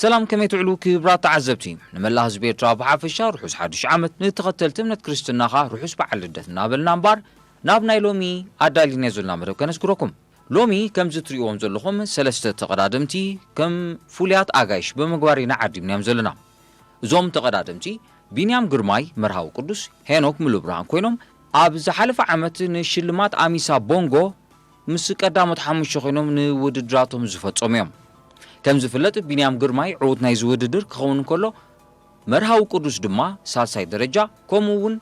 ሰላም፣ ከመይ ትውዕሉ ክቡራት ተዓዘብቲ? ንመላእ ህዝቢ ኤርትራ ብሓፈሻ ርሑስ ሓድሽ ዓመት፣ ንተኸተልቲ እምነት ክርስትናኻ ርሑስ በዓል ልደት እናበልና እምበኣር፣ ናብ ናይ ሎሚ ኣዳሊናዮ ዘለና መደብ ከነስግረኩም። ሎሚ ከምዚ ትርእይዎም ዘለኹም ሰለስተ ተቐዳደምቲ ከም ፍሉያት ኣጋይሽ ብምግባር ኢና ዓዲምናዮም ዘለና። እዞም ተቐዳደምቲ ቢንያም ግርማይ፣ መርሃዊ ቅዱስ፣ ሄኖክ ምሉብርሃን ኮይኖም፣ ኣብ ዝሓለፈ ዓመት ንሽልማት ኣሚሳ ቦንጎ ምስ ቀዳሞት ሓሙሽተ ኮይኖም ንውድድራቶም ዝፈጸሙ እዮም። ከም ዝፍለጥ፣ ቢንያም ግርማይ ዕዉት ናይዚ ውድድር ክኸውን እንከሎ፣ መርሃዊ ቅዱስ ድማ ሳልሳይ ደረጃ፣ ከምኡ እውን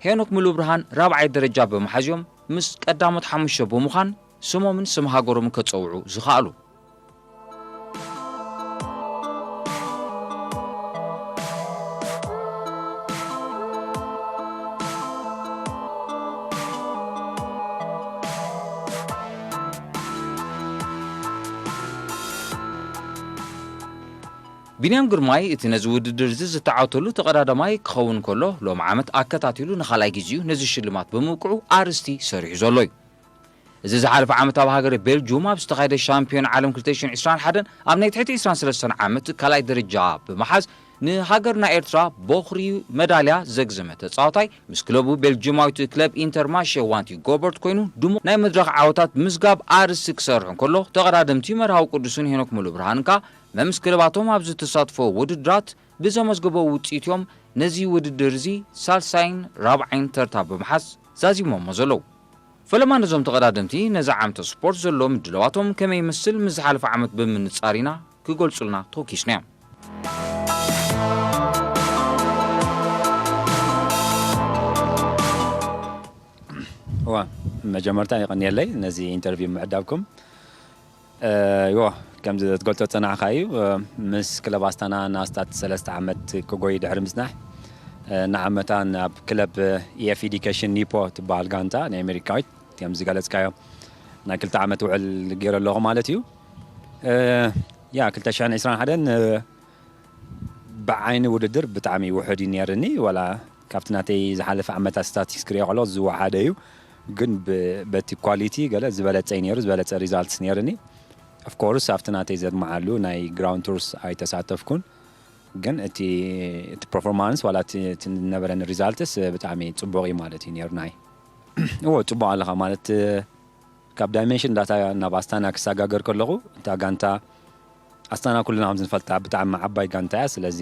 ሄኖክ ምሉብርሃን ራብዓይ ደረጃ ብምሓዝ እዮም ምስ ቀዳሞት ሓሙሽተ ብምዃን ስሞምን ስም ሃገሮምን ከጸውዑ ዝኸኣሉ። ቢንያም ግርማይ እቲ ነዚ ውድድር እዚ ዝተዓወተሉ ተቐዳዳማይ ክኸውን ከሎ፣ ሎም ዓመት ኣከታቲሉ ንኻልኣይ ግዜኡ ነዚ ሽልማት ብምብቅዑ ኣርእስቲ ሰሪሑ ዘሎ እዩ። እዚ ዝሓለፈ ዓመት ኣብ ሃገረ ቤልጁም ኣብ ዝተኻየደ ሻምፒዮን ዓለም ክልተ ሽሕን ዕስራን ሓደን ኣብ ናይ ትሕቲ ዕስራን ሰለስተን ዓመት ካልኣይ ደረጃ ብምሓዝ ንሃገርና ኤርትራ ቦኽሪ መዳልያ ዘግዘመ ተጻዋታይ ምስ ክለቡ ቤልጂማዊት ክለብ ኢንተርማሼ ዋንቲ ጎበርት ኮይኑ ድሙቕ ናይ መድረኽ ዓወታት ምዝጋብ ኣርእስቲ ክሰርሕ እንከሎ ተቐዳደምቲ መርሃዊ ቅዱስን ሄኖክ ሙሉብርሃንን ከኣ መምስ ክለባቶም ኣብ ዝተሳትፎ ውድድራት ብዘመዝገቦ ውጽኢት እዮም ነዚ ውድድር እዚ ሳልሳይን ራብዓይን ተርታ ብምሓዝ ዛዚሞሞ ዘለዉ። ፈለማ ነዞም ተቐዳደምቲ ነዚ ዓመተ ስፖርት ዘሎ ምድላዋቶም ከመይ ይመስል ምስ ዝሓለፈ ዓመት ብምንጻር ኢና ክገልጹልና ተወኪስናዮም። እዋ መጀመርታ የቐንየለይ ነዚ ኢንተርቪው ምዕዳብኩም። ዮ ከምዚ ትገልጾ ዝጸናሕካ እዩ። ምስ ክለብ ኣስታና ንኣስታት ሰለስተ ዓመት ክጎይ ድሕሪ ምጽናሕ ንዓመታ ናብ ክለብ ኢኤፍ ኤዲኬሽን ኒፖ ትበሃል ጋንታ ናይ ኣሜሪካዊት ከም ዝገለጽካዮ ናይ ክልተ ዓመት ውዕል ገይረ ኣለኹ ማለት እዩ። ያ ክልተ ሽሕን ዕስራን ሓደን ብዓይኒ ውድድር ብጣዕሚ ውሑድ እዩ ነይርኒ። ዋላ ካብቲ ናተይ ዝሓለፈ ዓመታት ስታቲስቲክስ ክሪኦ ከለኹ ዝወሓደ እዩ፣ ግን ብ- በቲ ኳሊቲ ገለ ዝበለጸ እዩ ነይሩ፣ ዝበለጸ ሪዛልትስ ነይርኒ። ኦፍኮርስ ኣብቲ ናተይ ዘድምዓሉ ናይ ግራውንድ ቱርስ ኣይተሳተፍኩን፣ ግን እቲ እቲ ፐርፎርማንስ ዋላ እቲ እቲ ዝነበረኒ ሪዛልትስ ብጣዕሚ ጽቡቕ እዩ ማለት እዩ ነይሩ። ናይ እዎ ጽቡቕ ኣለኻ ማለት ካብ ዳይሜንሽን ዳታ ናብ ኣስታና ክሰጋገር ከለኹ እታ ጋንታ ኣስታና ኩልና ከም ዝንፈልጣ ብጣዕሚ ዓባይ ጋንታ እያ። ስለዚ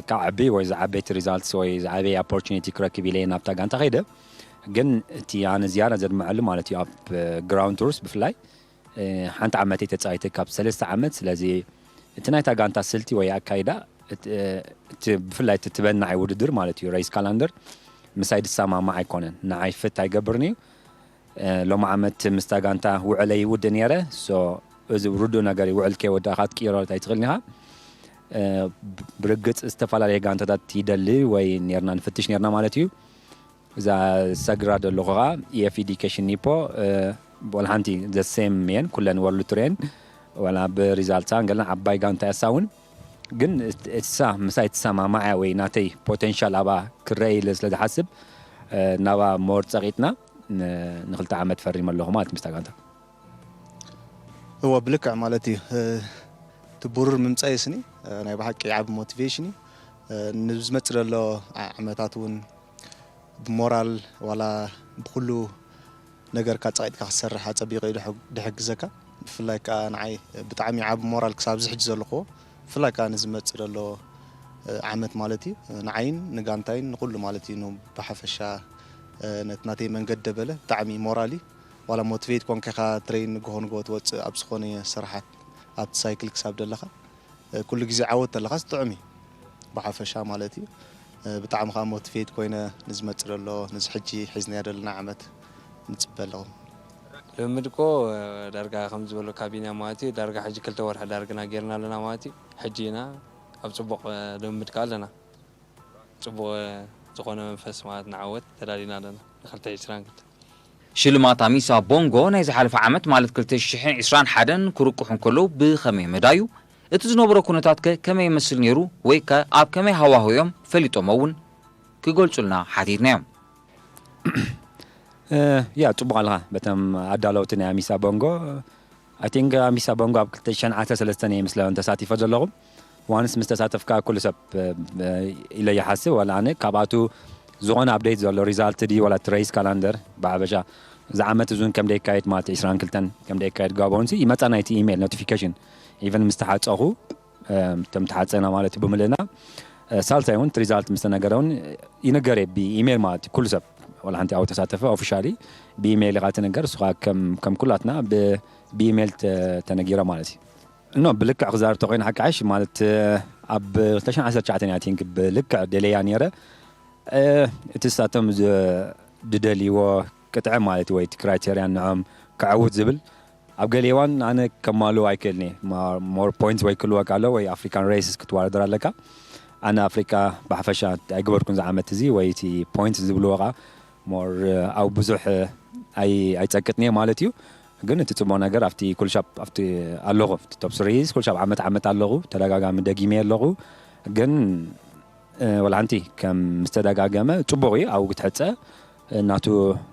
ካብ ዕቢ ወይ ዝዓበይቲ ሪዛልትስ ወይ ዝዓበየ ኦፖርቹኒቲ ክረክብ ኢለ እየ ናብታ ጋንታ ከይደ። ግን እቲ ኣነ ዝያዳ ዘድምዐሉ ማለት እዩ ኣብ ግራውንድ ቱርስ ብፍላይ ሓንቲ ዓመት እየ ተፃዊተ ካብ ሰለስተ ዓመት። ስለዚ እቲ ናይታ ጋንታ ስልቲ ወይ ኣካይዳ እቲ ብፍላይ እቲ ትበናዓይ ውድድር ማለት እዩ ሬስ ካላንደር ምሳይ ዝሰማማዕ ኣይኮነን፣ ንዓይ ፍት ኣይገብርን እዩ። ሎሚ ዓመት ምስታ ጋንታ ውዕለይ ይውድእ ነይረ። ሶ እዚ ርዱእ ነገር እዩ። ውዕል ከይወዳእካ ክትቅይሮ ኣይትኽእልን ኢኻ። ብርግፅ ዝተፈላለየ ጋንታታት ይደሊ ወይ ነርና ንፍትሽ ነርና ማለት እዩ። እዛ ሰግራ ዘለኹ ከዓ ኢኤፍ ኤዲኬሽን ኒፖ ወላ ሓንቲ ዘ ሴም እየን ኩለን ወርልድ ቱር እየን። ዋላ ብሪዛልትሳን ገለን ዓባይ ጋንታ እያ እሳ እውን። ግን እሳ ምሳይ ትሰማማዕ እያ ወይ ናተይ ፖቴንሻል ኣብኣ ክረአ ኢለ ስለ ዝሓስብ ናብኣ ሞር ፀቒጥና ንክልተ ዓመት ፈሪመ ኣለኹ ማለት ምስታ ጋንታ። እወ ብልክዕ ማለት እዩ። እቲ ብሩር ምምፃእ ስኒ ናይ ብሓቂ ዓብ ሞቲቬሽን እዩ። ንዝመፅእ ዘሎ ዓመታት እውን ብሞራል ዋላ ብኩሉ ነገርካ ፀቒጥካ ክትሰርሕ ኣፀቢቑ እዩ ድሕግዘካ። ብፍላይ ከዓ ንዓይ ብጣዕሚ ዓብ ሞራል ክሳብ እዚ ሕጂ ዘለኽዎ ብፍላይ ከዓ ንዝመፅእ ዘሎ ዓመት ማለት እዩ ንዓይን ንጋንታይን ንኩሉ ማለት እዩ ብሓፈሻ ነቲ ናተይ መንገዲ ደበለ ብጣዕሚ ሞራል እዩ። ዋላ ሞቲቬት ኮንካ ኢኻ ትሬን ንግሆ ንግሆ ትወፅእ ኣብ ዝኾነ ስራሓት ኣብቲ ሳይክል ክሳብ ደለኻ ኩሉ ግዜ ዓወት ተለኻስ ጥዑም እዩ ብሓፈሻ ማለት እዩ። ብጣዕሚ ከዓ ሞቲቬት ኮይነ ንዝመፅእ ዘሎ ንዚ ሕጂ ሒዝናዮ ዘለና ዓመት ንፅበ ኣለኹ። ልምምድ እኮ ዳርጋ ከም ዝበለካ ቢንያም ማለት እዩ ዳርጋ ሕጂ ክልተ ወርሒ ዳርግና ጌርና ኣለና ማለት እዩ። ሕጂ ኢና ኣብ ፅቡቕ ልምምድ ከዓ ኣለና። ፅቡቕ ዝኾነ መንፈስ ማለት ንዓወት ተዳሊና ኣለና ንክልተ ሽሕን ዕስራን ክልተን። ሽልማት ኣሚሳ ቦንጎ ናይ ዝሓለፈ ዓመት ማለት ክልተ ሽሕን ዕስራን ሓደን ክርቁሑ እንከለዉ ብኸመይ መዳዩ? እቲ ዝነበሮ ኩነታት ከ ከመይ ይመስል ነይሩ? ወይ ከ ኣብ ከመይ ሃዋህው እዮም ፈሊጦሞ እውን ክገልጹልና ሓቲትናዮም። ያ ጽቡቕ ኣለኻ በቶም ኣዳለውቲ ናይ ኣሚሳ ቦንጎ። I think ኣሚሳ ቦንጎ ኣብ ክልተ ሽሕን ዓሰርተ ሰለስተን እየ ምስለን ተሳቲፈ ዘለኹ። ዋንስ ምስ ተሳተፍካ ኩሉ ሰብ ኢለ ይሓስብ። ዋላ ኣነ ካብኣቱ ዝኾነ ኣፕደይት ዘሎ ሪዛልት ድዩ ዋላ እቲ ሬስ ካላንደር ብሓበሻ እዚ ዓመት እዙን ከም ደይካየድ ማለት ዕስራን ክልተን ከም ደይካየድ ጋቦንሲ ይመፃ ናይቲ ኢሜይል ኖቲፊኬሽን ኢቨን ምስ ተሓፀኹ እቶም ተሓፀና ማለት እዩ ብምልና ሳልሳይ እውን ሪዛልት ምስ ተነገረ እውን ይነገር ብኢሜይል ማለት እዩ ኩሉ ሰብ ዋላ ሓንቲ ኣው ተሳተፈ ኦፊሻሊ ብኢሜይል ኢኻ ትነገር እሱ ከም ኩላትና ብኢሜይል ተነጊረ ማለት እዩ። እኖ ብልክዕ ክዛርብ ተኮይነ ሓቂ ሓይሽ ማለት ኣብ ክልተ ሽሕን ዓሰርተ ትሽዓተን እያ ቲንክ ብልክዕ ደለያ ነይረ እቲ ሳቶም ዝደልይዎ ቅጥዐ ማለት ወይ እቲ ክራይቴርያ ንዖም ክዕውት ዝብል ኣብ ገሊዋን ኣነ ከማሉ ኣይክእልኒ ሞር ፖይንት ወይ ክልወቅ ኣሎ ወይ ኣፍሪካን ሬስስ ክትዋረደር ኣለካ ኣነ ኣፍሪካ ብሓፈሻ ኣይግበርኩን ዝዓመት እዚ ወይ እቲ ፖይንት ዝብልዎ ከዓ ሞር ኣብ ብዙሕ ኣይፀቅጥኒ ማለት እዩ ግን እቲ ፅቡቅ ነገር ኣብቲ ኩልሻብ ኣብቲ ኣለኹ ኣብቲ ቶፕ ስሪዝ ኩልሻብ ዓመት ዓመት ኣለኹ ተደጋጋሚ ደጊመ ኣለኹ ግን ወላ ሓንቲ ከም ዝተደጋገመ ፅቡቅ እዩ ኣብኡ ክትሕፀ ናቱ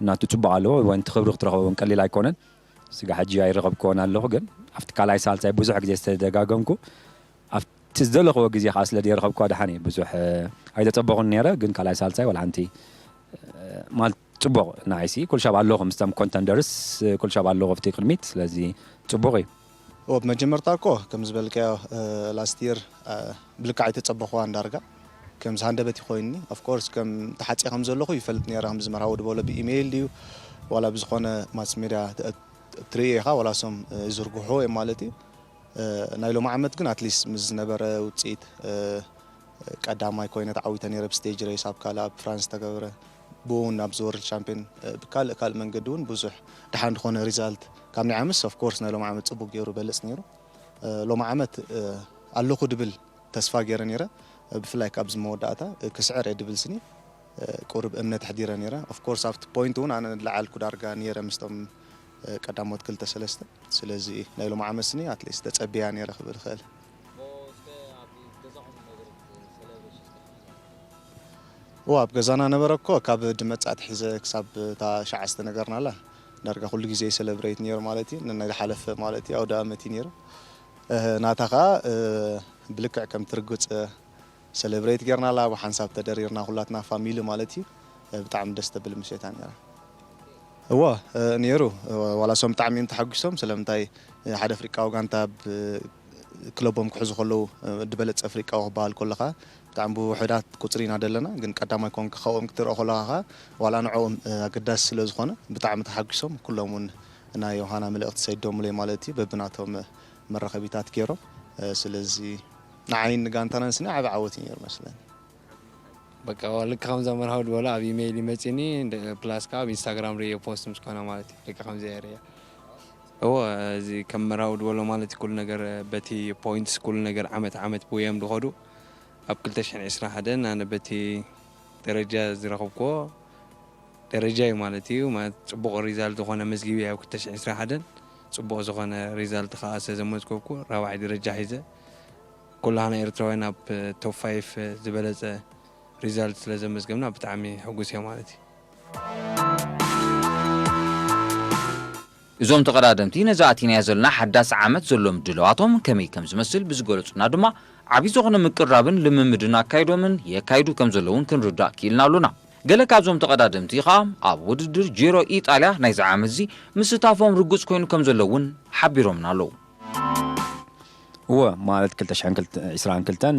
ናቱ ፅቡቅ ኣለዎ ወይ እቲ ክብሪ ክትረኸቦ እውን ቀሊል ኣይኮነን ስጋ ሕጂ ኣይረኸብክዎን ኣለኹ ግን ኣብቲ ካልኣይ ሳልሳይ ብዙሕ ግዜ ዝተደጋገምኩ ኣብቲ ዝደለኽዎ ግዜ ከዓ ስለ ዝረኸብክዋ ደሓን እዩ ብዙሕ ኣይተፀበኹን ነይረ ግን ካልኣይ ሳልሳይ ወላ ሓንቲ ማለት ፅቡቅ ንዓይሲ ኩልሻብ ኣለኹ ምስቶም ኮንተንደርስ ኩልሻብ ኣለኹ ኣብቲ ቅድሚት ስለዚ ፅቡቅ እዩ እዎ ብመጀመርታ እኮ ከም ዝበልካዮ ላስት ይር ብልክዕ ኣይተፀበኽዋን ዳርጋ ከምዚ ሃንደበት ይኮይንኒ ኦፍኮርስ ከም ተሓፅየ ከም ዘለኹ ይፈልጥ ነይረ ከምዚ መርሃዊ ድበሎ ብኢሜይል ድዩ ዋላ ብዝኾነ ማስ ሜድያ ትርእዮ ኢኻ ዋላ ሶም ይዝርግሑ እዮም ማለት እዩ ናይ ሎሚ ዓመት ግን ኣትሊስት ምስ ዝነበረ ውፅኢት ቀዳማይ ኮይነ ተዓዊተ ነይረ ብስቴጅ ሬስ ኣብ ካልእ ኣብ ፍራንስ ተገበረ ብኡ እውን ኣብዚ ወርልድ ሻምፒዮን ብካልእ ካልእ መንገዲ እውን ብዙሕ ደሓን ዝኾነ ሪዛልት ካብ ናይ ዓምስ ኦፍኮርስ ናይ ሎም ዓመት ፅቡቅ ገይሩ በልፅ ነይሩ ሎም ዓመት ኣለኹ ድብል ተስፋ ገይረ ነይረ ብፍላይ ካብዚ መወዳእታ ክስዕር እየ ድብል ስኒ ቁሩብ እምነት ኣሕዲረ ነይረ ኦፍኮርስ ኣብቲ ፖይንት እውን ኣነ ለዓልኩ ዳርጋ ነይረ ምስቶም ቀዳሞት ክልተ ሰለስተ ስለዚ ናይ ሎም ዓመት ስኒ ኣትሊስት ተፀቢያ ነይረ ክብል ይኽእል እዋ ኣብ ገዛና ነበረ እኮ ካብ ድመፃ ኣትሒዘ ክሳብ እታ ሸዓ ዝተነገርናላ ዳርጋ ኩሉ ግዜ ሰለብሬት ነይሩ ማለት እዩ ነናይ ዝሓለፈ ማለት እዩ ኣውደ ኣመት እዩ ነይሩ ናታ ከዓ ብልክዕ ከም ትርግፅ ሰለብሬት ጌርናላ ብሓንሳብ ተደሪርና ኩላትና ፋሚሊ ማለት እዩ ብጣዕሚ ደስ ተብል ምሸታ ነራ እዎ ነይሩ ዋላ ሶም ብጣዕሚ እዮም ተሓጒሶም ስለምንታይ ሓደ ኣፍሪቃዊ ጋንታ ክለቦም ክሕዙ ከለዉ ዝበለፀ ኣፍሪቃዊ ክበሃል ከለካ ብጣዕሚ ብውሕዳት ቁፅሪ ኢና ዘለና ግን ቀዳማይ ኮንካ ካብኦም ክትርኢ ከለካ ከ ዋላ ንዕኦም ኣገዳሲ ስለ ዝኾነ ብጣዕሚ ተሓጒሶም ኩሎም እውን ናይ ዮሃና መልእኽቲ ሰዲዶምለይ ማለት እዩ በብናቶም መራኸቢታት ገይሮም ስለዚ ንዓይን ንጋንታናን ስኒ ዓቢ ዓወት እዩ ነይሩ መስለኒ በቃ ልክ ከምዛ መርሃዊ ዝበሎ ኣብ ኢሜይል ይመፅኒ ፕላስ ከዓ ኣብ ኢንስታግራም ርእየ ፖስት ምስ ኮነ ማለት እዩ ልክ ከምዚ እየ ርእየ እዎ እዚ ከም መርሃዊ ዝበሎ ማለት ኩሉ ነገር በቲ ፖይንትስ ኩሉ ነገር ዓመት ዓመት ብውዮም ዝኸዱ ኣብ ክልተ ሽሕን ዕስራን ሓደን ኣነ በቲ ደረጃ ዝረኸብክዎ ደረጃ እዩ ማለት እዩ ማለት ፅቡቕ ሪዛልት ዝኾነ መዝጊቢ ኣብ ክልተ ሽሕን ዕስራን ሓደን ፅቡቕ ዝኾነ ሪዛልት ከዓ ስለ ዘመዝገብኩ ራብዓይ ደረጃ ሒዘ ኩላህና ኤርትራውያን ኣብ ቶፕ ፋይፍ ዝበለፀ ሪዛልት ስለ ዘመዝገብና ብጣዕሚ ሕጉስ እየ ማለት እዩ። እዞም ተቐዳደምቲ ነዚ ኣቲናዮ ዘለና ሓዳስ ዓመት ዘሎ ምድላዋቶም ከመይ ከም ዝመስል ብዝገለጹና ድማ ዓቢ ዝኾነ ምቅርራብን ልምምድን ኣካይዶምን የካይዱ ከም ዘለውን ክንርዳእ ክኢልና ኣሎና። ገለ ካብዞም ተቐዳደምቲ ኸኣ ኣብ ውድድር ጂሮ ኢጣልያ ናይዚ ዓመትዚ ምስታፎም ርጉጽ ኮይኑ ከም ዘሎ እውን ሓቢሮምና ኣለዉ። እወ ማለት ክልተ ሽሕን ዕስራን ክልተን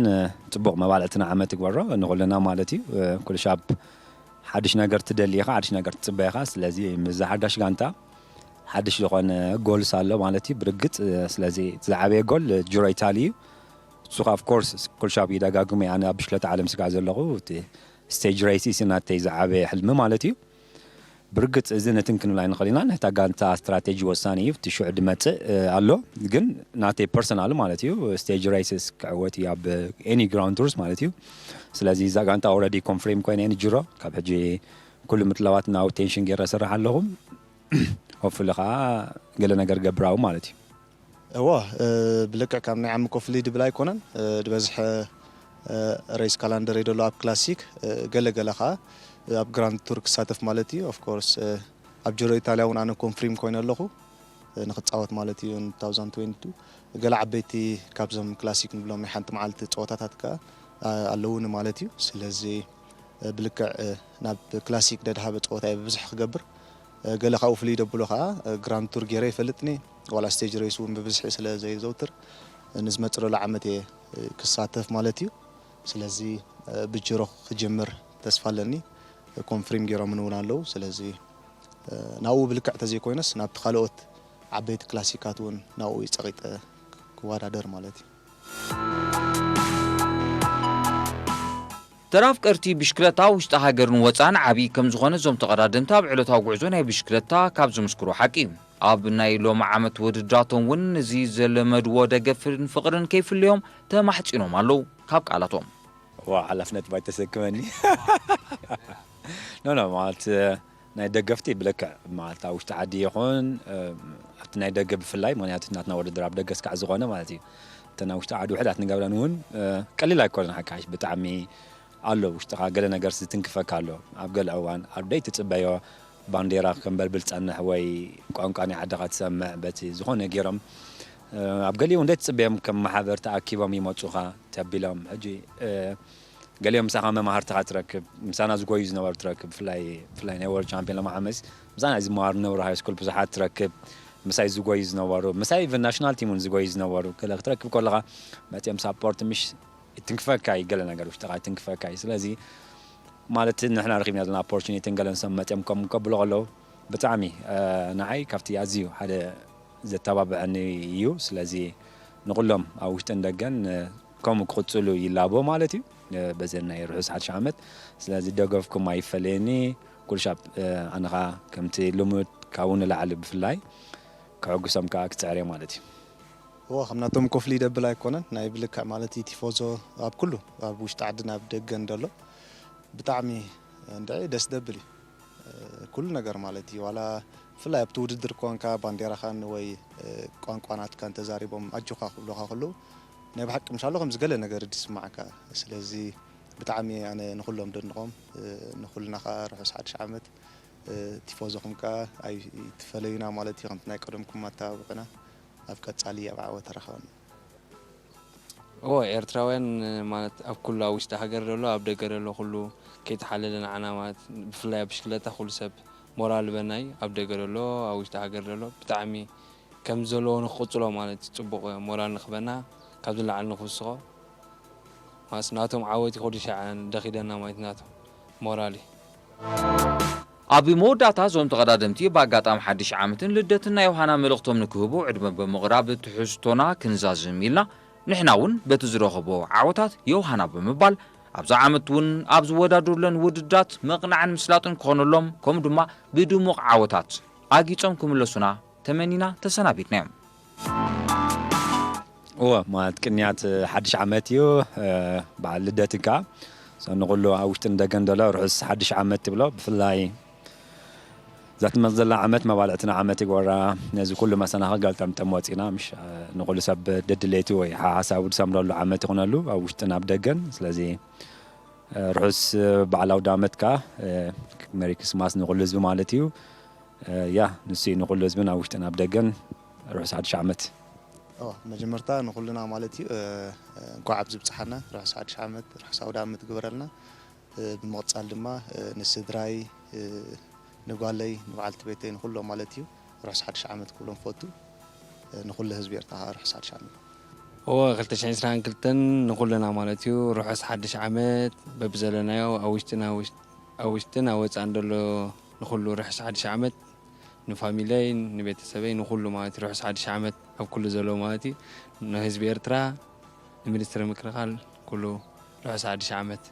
ጽቡቕ መባልዕትና ዓመት ይግበሮ ንኹልና ማለት እዩ። ኩልሻብ ሓድሽ ነገር ትደሊ ኢኻ፣ ሓድሽ ነገር ትጽበ ኢኻ። ስለዚ ምስዛ ሓዳሽ ጋንታ ሓድሽ ዝኾነ ጎልስ ኣሎ ማለት እዩ ብርግጽ። ስለዚ ዝዓበየ ጎል ጅሮ ኢታሊ እዩ። እሱ ኸኣ ኦፍኮርስ ኩልሻብ ይደጋግሞ እየ ኣነ ኣብ ብሽክለታ ዓለም ስጋዕ ዘለኹ እቲ ስቴጅ ሬስ እዩ ናተይ ዝዓበየ ሕልሚ ማለት እዩ። ብርግጽ እዚ ነትን ክንብል ኣይንኽእል ኢና። ናይታ ጋንታ ስትራቴጂ ወሳኒ እዩ። እቲ ሽዑ ድመጽእ ኣሎ። ግን ናተይ ፐርሰናል ማለት እዩ ስቴጅ ሬስስ ክዕወት እዩ ኣብ ኤኒ ግራውንድ ቱርስ ማለት እዩ። ስለዚ እዛ ጋንታ ኦረዲ ኮንፍሪም ኮይነ እየ ንጅሮ ካብ ሕጂ ኩሉ ምጥላባት ናብ ቴንሽን ገይረ እሰርሕ ኣለኹ። ሆፍሊ ከዓ ገለ ነገር ገብራዊ ማለት እዩ። እወ ብልክዕ ካብ ናይ ዓሚ ኮፍሊ ድብል ኣይኮነን ድበዝሐ ሬስ ካላንደር ይደሎ ኣብ ክላሲክ ገለ ገለ ከዓ ኣብ ግራንድ ቱር ክሳተፍ ማለት እዩ ኦፍኮርስ ኣብ ጅሮ ኢታልያ እውን ኣነ ኮንፍሪም ኮይነ ኣለኹ ንክጻወት ማለት እዩ። ን2022 ገለ ዓበይቲ ካብዞም ክላሲክ ንብሎም ናይ ሓንቲ መዓልቲ ጸወታታት ከኣ ኣለውኒ ማለት እዩ። ስለዚ ብልክዕ ናብ ክላሲክ ደድሃበ ጸወታ እየ ብብዝሒ ክገብር። ገለ ካብኡ ፍልይ ደብሎ ከኣ ግራንድ ቱር ገይረ ይፈልጥኒ። ዋላ ስቴጅ ሬስ እውን ብብዝሒ ስለ ዘይዘውትር ንዝመጽእ ዘሎ ዓመት እየ ክሳተፍ ማለት እዩ። ስለዚ ብጅሮ ክጅምር ተስፋ ኣለኒ። ኮንፍሪም ገይሮምን እውን ኣለዉ። ስለዚ ናብኡ ብልክዕ ተዘይኮይነስ ናብቲ ካልኦት ዓበይቲ ክላሲካት እውን ናብኡ እዩ ጸቒጠ ክወዳደር ማለት እዩ። ተራ ኣፍቀርቲ ብሽክለታ ውሽጢ ሃገርን ወፃእን ዓብዪ ከም ዝኾነ እዞም ተቐዳደምቲ ኣብ ዕለታዊ ጉዕዞ ናይ ብሽክለታ ካብ ዝምስክሩ ሓቂ እዩ። ኣብ ናይ ሎሚ ዓመት ውድድራቶም እውን ነዚ ዘለመድዎ ደገፍን ፍቕርን ከይፍለዮም ተማሕፂኖም ኣለዉ። ካብ ቃላቶም ዋ ሓላፍነት ባይተሰክመኒ ኖ ኖ ማለት ናይ ደገፍቲ ብልክዕ ማለት ኣብ ውሽጢ ዓዲ ይኹን ኣብቲ ናይ ደገ ብፍላይ ምክንያቱ ናትና ውድድር ኣብ ደገ ስካዕ ዝኾነ ማለት እዩ እተን ኣብ ውሽጢ ዓዲ ውሕዳት ንገብረን እውን ቀሊል ኣይኮነን ሓካሽ ብጣዕሚ ኣሎ ውሽጥኻ ገለ ነገር ዝትንክፈካ ኣሎ ኣብ ገለ እዋን ኣብ ደይ ትፅበዮ ባንዴራ ከንበልብል ፀንሕ ወይ ቋንቋ ናይ ዓድኻ ትሰምዕ በቲ ዝኾነ ገይሮም ኣብ ገሊኡ እውን ደይ ትፅበዮም ከም ማሕበር ተኣኪቦም ይመፁኻ ተቢሎም ሕጂ ገሊኦም ምሳኻ መማህርትኻ ትረክብ ምሳና ዝጎዩ ዝነበሩ ትረክብ ብፍላይ ብፍላይ ናይ ወርልድ ቻምፒዮን ሎማ ዓመስ ምሳና ዝመሃሩ ዝነበሩ ሃይ ስኩል ብዙሓት ትረክብ ምሳይ ዝጎዩ ዝነበሩ ምሳይ ኢቨን ናሽናል ቲም እውን ዝጎዩ ዝነበሩ ገለ ክትረክብ ከለኻ መፅኦም ሳፖርት ምሽ ይትንክፈካ እዩ ገለ ነገር ውሽጥኻ ይትንክፈካ እዩ ስለዚ ማለት ንሕና ረኪብና ዘለና ኦፖርቹኒቲን ገለን ሰብ መፅኦም ከም ከብሎ ከለዉ ብጣዕሚ ንዓይ ካብቲ ኣዝዩ ሓደ ዘተባብዐኒ እዩ ስለዚ ንኩሎም ኣብ ውሽጥን ደገን ከምኡ ክቕፅሉ ይላቦ ማለት እዩ በዘን ናይ ርሑስ ሓድሽ ዓመት ስለዚ ደገፍኩም ኣይፈለየኒ ኩልሻብ ኣነኻ ከምቲ ልሙድ ካብኡ ንላዕሊ ብፍላይ ከዕግሶም ከዓ ክፅዕር እየ ማለት እዩ እዎ ከም ናቶም ኮፍሊ ይደብል ኣይኮነን ናይ ብልክዕ ማለት እዩ ቲፎዞ ኣብ ኩሉ ኣብ ውሽጢ ዓድን ኣብ ደገን ደሎ ብጣዕሚ እንድዒ ደስ ደብል እዩ ኩሉ ነገር ማለት እዩ ዋላ ብፍላይ ኣብቲ ውድድር ኮንካ ባንዴራኻን ወይ ቋንቋ ናትካን ተዛሪቦም ኣጆኻ ክብሉኻ ከለዉ ናይ ብሓቂ ምሻሎ ከምዚ ገለ ነገር ድስማዓካ ስለዚ ብጣዕሚ ኣነ ንኩሎም ደንቖም ንኩልና ከዓ ርሑስ ሓድሽ ዓመት ቲፎዞኹም ከዓ ኣይትፈለዩና ማለት እዩ ከምቲ ናይ ቀደምኩም ኣተባብዑና ኣብ ቀጻሊ ኣብ ዓወት ተረኸበና እዎ ኤርትራውያን ማለት ኣብ ኩሉ ኣብ ውሽጢ ሃገር ዘሎ ኣብ ደገ ዘሎ ኩሉ ከይተሓለለ ንዓና ማለት ብፍላይ ኣብ ብሽክለታ ኩሉ ሰብ ሞራል በናይ ኣብ ደገ ዘሎ ኣብ ውሽጢ ሃገር ዘሎ ብጣዕሚ ከም ዘለዎ ንክቕፅሎ ማለት ፅቡቅ ሞራል ንክበና ካብ ዝለዓል ንክውስኮ ማስ ናቶም ዓወት ይኸዱ ሻዕ ደኺደና ማለት ናቶም ሞራል እዩ ኣብ መወዳእታ እዞም ተቐዳደምቲ ብኣጋጣሚ ሓድሽ ዓመትን ልደትን ናይ ዮሃና መልእኽቶም ንክህቡ ዕድመ ብምቕራብ ትሕዝቶና ክንዛዝም ኢልና ንሕና እውን በቲ ዝረኸቦ ዓወታት ዮሃና ብምባል ኣብዚ ዓመት እውን ኣብ ዝወዳደሩለን ውድድራት መቕናዕን ምስላጥን ክኾነሎም ከምኡ ድማ ብድሙቕ ዓወታት ኣጊጾም ክምለሱና ተመኒና ተሰናቢትናዮም። እወ ማለት ቅንያት ሓድሽ ዓመት እዩ በዓል ልደት ከዓ ንኩሉ ኣብ ውሽጥን ደገን ዘሎ ርሑስ ሓድሽ ዓመት ትብሎ ብፍላይ እዛ ትመፅ ዘላ ዓመት መባልዕትና ዓመት ይጎራ ነዚ ኩሉ መሰናኸ ገልጠምጠም ወፂና ምሽ ንኩሉ ሰብ ደድሌቱ ወይ ሓሳቡ ዝሰምረሉ ዓመት ይኹነሉ ኣብ ውሽጥን ኣብ ደገን ስለዚ ርሑስ በዓል ኣውደ ዓመት ከዓ ሜሪ ክሪስማስ ንኩሉ ህዝቢ ማለት እዩ ያ ንሱ ንኩሉ ህዝብን ኣብ ውሽጥን ኣብ ደገን ርሑስ ሓድሽ ዓመት መጀመርታ ንኩልና ማለት እዩ እንኳዕ ኣብዚ ብፅሓና ርሑስ ሓድሽ ዓመት ርሑስ ኣውደ ዓመት ግበረልና ብምቕፃል ድማ ንስድራይ ንጓለይ ንበዓልቲ ቤተይ ንኩሎም ማለት እዩ ርሑስ ሓድሽ ዓመት ክብሎም ፈቱ ንኩሉ ህዝቢ ኤርትራ ከዓ ርሑስ ሓድሽ ዓመት እወ ክልተ ሽሕን ዕስራን ክልተን ንኩልና ማለት እዩ ርሑስ ሓድሽ ዓመት በብዘለናዮ ኣብ ውሽጥን ኣብ ውሽጥን ኣብ ወፃእን ዘሎ ንኩሉ ርሑስ ሓድሽ ዓመት ንፋሚለይ ንቤተሰበይ ንኩሉ ማለት እዩ ርሑስ ሓድሽ ዓመት ኣብ ኩሉ ዘሎ ማለት እዩ ንህዝቢ ኤርትራ ንሚኒስትሪ ምክልኻል ኩሉ ርሑስ ሓድሽ ዓመት